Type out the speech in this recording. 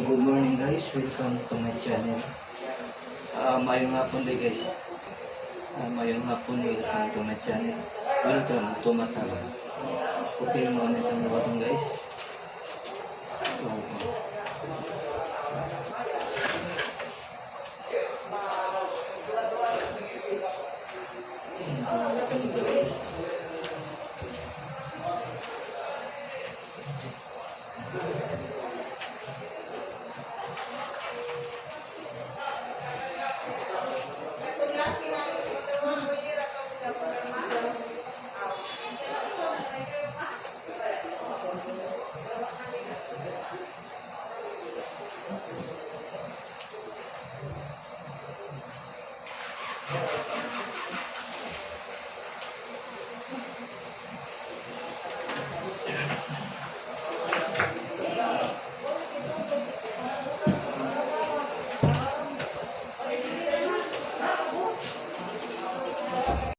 Good morning, guys, welcome to my channel. Maayong hapon diay, guys. Maayong hapon, welcome to my channel. Welcome to Mataba. Okay, mao na itong buhaton, guys. So,